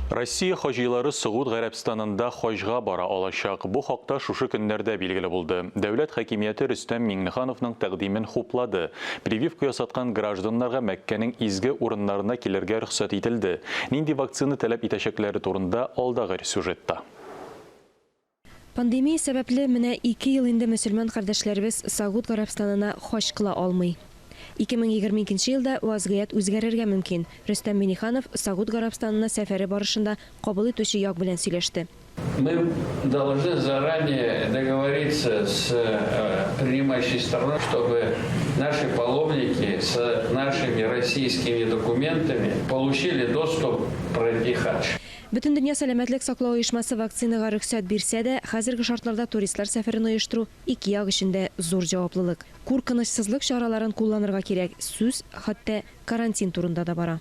Россия хаҗилары Согуд Гарәбстанында хаҗга бара алачак. Бу хакта шушы көннәрдә билгеле булды. Дәүләт хакимияте Рөстәм Миңнехановның тәкъдимен хуплады. Прививка ясаткан гражданнарга Мәккәнең изге урыннарына килергә рөхсәт ителде. Нинди вакцина таләп итәчәкләре турында алдагы сюжетта. Пандемия сәбәпле, менә ике ел инде мөселман кардәшләребез Согуд Гарәбстанына хаҗ кыла алмый. 2022 нче елда вазгыять үзгәрергә мөмкин. Рөстәм Миңнеханов Согуд Гарәбстанына сәфәре барышында кабул итүче як белән сөйләште. Мы должны заранее договориться с принимающей стороной, чтобы наши паломники с нашими российскими документами получили доступ пройти хадж. Бөтендөнья сәламәтлек саклау оешмасы вакцинага рөхсәт бирсә дә, хәзерге шартларда туристлар сәфәрен оештыру ике як өчен дә зур җаваплылык. Куркынычсызлык чараларын кулланырга кирәк, сүз, хәтта, карантин турында да бара.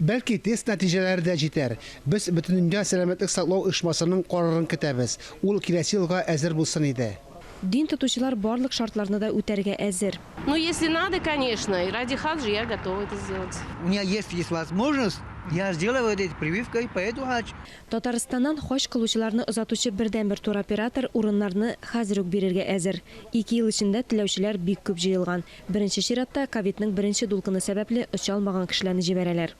Бәлки, тест нәтиҗәләре дә җитәр. Без Бөтендөнья сәламәтлек саклау оешмасының карарын көтәбез. Ул киләсе елга әзер булсын иде. Дин тотучылар барлык шартларны да үтәргә әзер. Ну, если надо, конечно, и ради хаджа я готова это сделать. У меня есть есть возможность, я сделаю эту прививку и поеду хадж. Татарстаннан хаҗ кылучыларны озатучы бердәнбер туроператор урыннарны хәзер үк бирергә әзер. Ике ел эчендә теләүчеләр бик күп җыелган. Беренче чиратта ковидның беренче дулкыны сәбәпле оча алмаган кешеләрне җибәрәләр.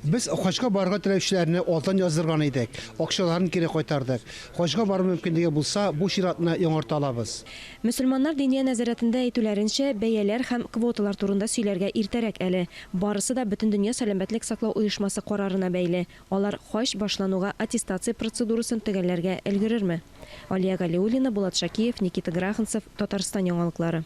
Без хаҗга барырга теләүчеләрне алдан яздырган идек, акчаларын кире кайтардык. Хаҗга бару мөмкинлеге булса, бу чиратны яңарта алабыз. Мөселманнар Диния нәзарәтендә әйтүләренчә, бәяләр һәм квоталар турында сөйләргә иртәрәк әле. Барысы да Бөтендөнья сәламәтлек саклау оешмасы карарына бәйле. Алар хаҗ башлануга аттестация процедурасын төгәлләргә өлгерерме? Алия Галиуллина, Булат Шакиев, Никита Граханцев, Татарстан яңалыклары.